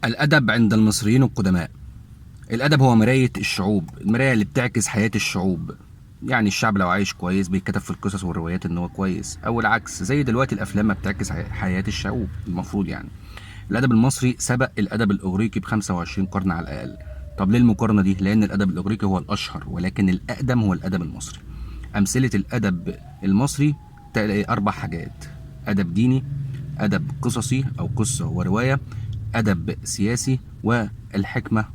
الأدب عند المصريين القدماء. الأدب هو مراية الشعوب، المراية اللي بتعكس حياة الشعوب. يعني الشعب لو عايش كويس بيتكتب في القصص والروايات إن هو كويس، أو العكس، زي دلوقتي الأفلام ما بتعكس حياة الشعوب المفروض. يعني الأدب المصري سبق الأدب الإغريقي ب 25 قرن على الأقل. طب ليه المقارنة دي؟ لأن الأدب الإغريقي هو الأشهر، ولكن الأقدم هو الأدب المصري. أمثلة الأدب المصري أربع حاجات: أدب ديني، أدب قصصي أو قصة ورواية، أدب سياسي، والحكمة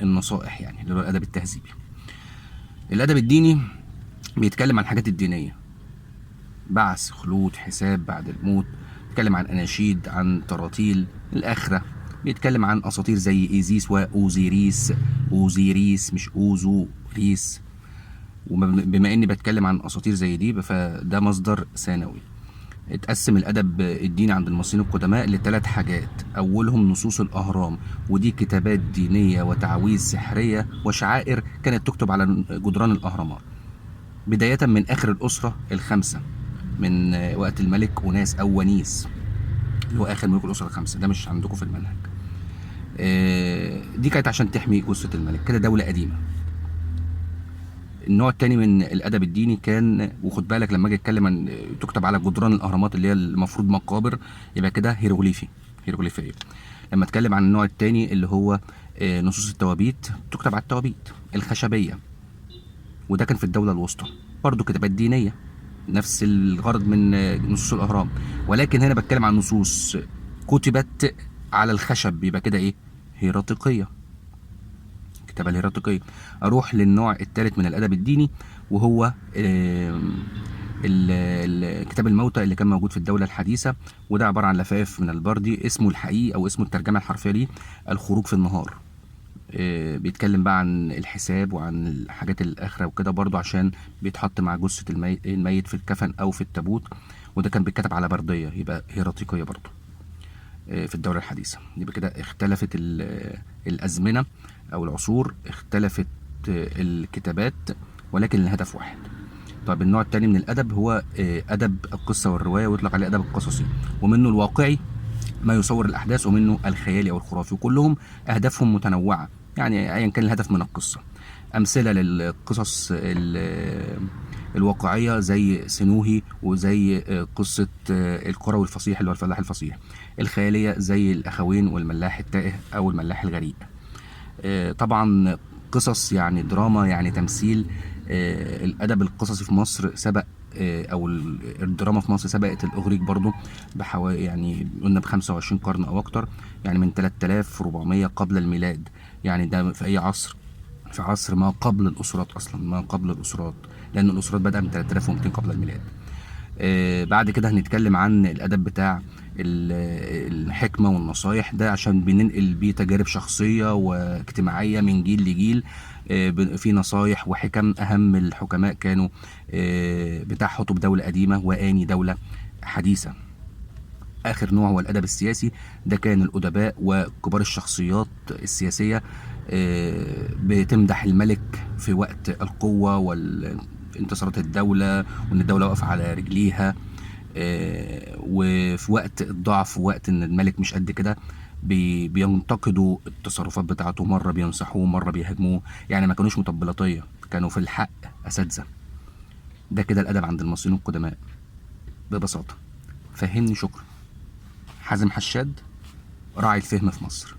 والنصائح، يعني اللي هو الأدب التهذيبي. الأدب الديني بيتكلم عن الحاجات الدينية، بعث، خلود، حساب بعد الموت، بيتكلم عن أناشيد، عن تراتيل الآخرة، بيتكلم عن أساطير زي إيزيس وأوزيريس، أوزيريس مش أوزوريس. وبما إني بتكلم عن أساطير زي دي فده مصدر ثانوي. اتقسم الأدب الديني عند المصريين القدماء لثلاث حاجات، أولهم نصوص الأهرام، ودي كتابات دينية وتعاويذ سحرية وشعائر كانت تكتب على جدران الأهرامات، بداية من آخر الأسرة الخمسة من وقت الملك أوناس أو ونيس، اللي هو آخر ملوك الأسرة الخمسة، ده مش عندكم في المنهج. دي كانت عشان تحمي جثة الملك، كده دولة قديمة. النوع الثاني من الادب الديني كان، وخد بالك لما اجي اتكلم عن تكتب على جدران الاهرامات اللي هي المفروض مقابر، يبقى كده هيروغليفي، هيروغليفيه. لما اتكلم عن النوع الثاني اللي هو نصوص التوابيت، تكتب على التوابيت الخشبية، وده كان في الدولة الوسطى، برضو كتابات دينية نفس الغرض من نصوص الاهرام، ولكن هنا بتكلم عن نصوص كتبت على الخشب، يبقى كده ايه؟ هيراطيقيه، الكتابة الهيراطيقية. أروح للنوع الثالث من الأدب الديني، وهو كتاب الموتى اللي كان موجود في الدولة الحديثة، وده عبارة عن لفائف من البردي، اسمه الحقيقي أو اسمه الترجمة الحرفية ليه الخروج في النهار. بيتكلم بقى عن الحساب وعن الحاجات الآخرة وكده، برضو عشان بيتحط مع جثة الميت في الكفن أو في التابوت، وده كان بيتكتب على بردية، يبقى هيراطيقية برضو في الدولة الحديثة. يبقى كده اختلفت الأزمنة أو العصور، اختلفت الكتابات، ولكن الهدف واحد. طيب النوع الثاني من الأدب هو أدب القصة والرواية، ويطلق عليه أدب القصصي، ومنه الواقعي ما يصور الأحداث، ومنه الخيالي أو الخرافي، وكلهم أهدافهم متنوعة، يعني أيا كان الهدف من القصة. أمثلة للقصص الواقعية زي سنوهي، وزي قصة القروي الفصيح اللي هو الفلاح الفصيح. الخيالية زي الأخوين والملاح التائه أو الملاح الغريق. طبعا قصص يعني دراما، يعني تمثيل. الأدب القصصي في مصر سبق، أو الدراما في مصر سبقت الإغريق برضو بحوالي، يعني قلنا ب 25 قرن أو أكتر، يعني من 3400 قبل الميلاد، يعني ده في أي عصر؟ في عصر ما قبل الأسرات أصلا، ما قبل الأسرات، لأن الأسرات بدأ من 3200 قبل الميلاد. بعد كده هنتكلم عن الأدب بتاع الحكمة والنصايح، ده عشان بننقل بيه تجارب شخصية واجتماعية من جيل لجيل. في نصايح وحكم. أهم الحكماء كانوا بتاع حطب دولة قديمة وآني دولة حديثة. آخر نوع هو الأدب السياسي، ده كان الأدباء وكبار الشخصيات السياسية بتمدح الملك في وقت القوة والانتصارات الدولة، وإن الدولة واقفة على رجليها، وفي وقت الضعف ووقت إن الملك مش قد كده بينتقدوا التصرفات بتاعته، مرة بينصحوه مرة بيهاجموه، يعني ما كانوش مطبلاتية، كانوا في الحق أساتذة. ده كده الأدب عند المصريين القدماء ببساطة. فهمني، شكرا. حازم حشاد، راعي الفهم في مصر.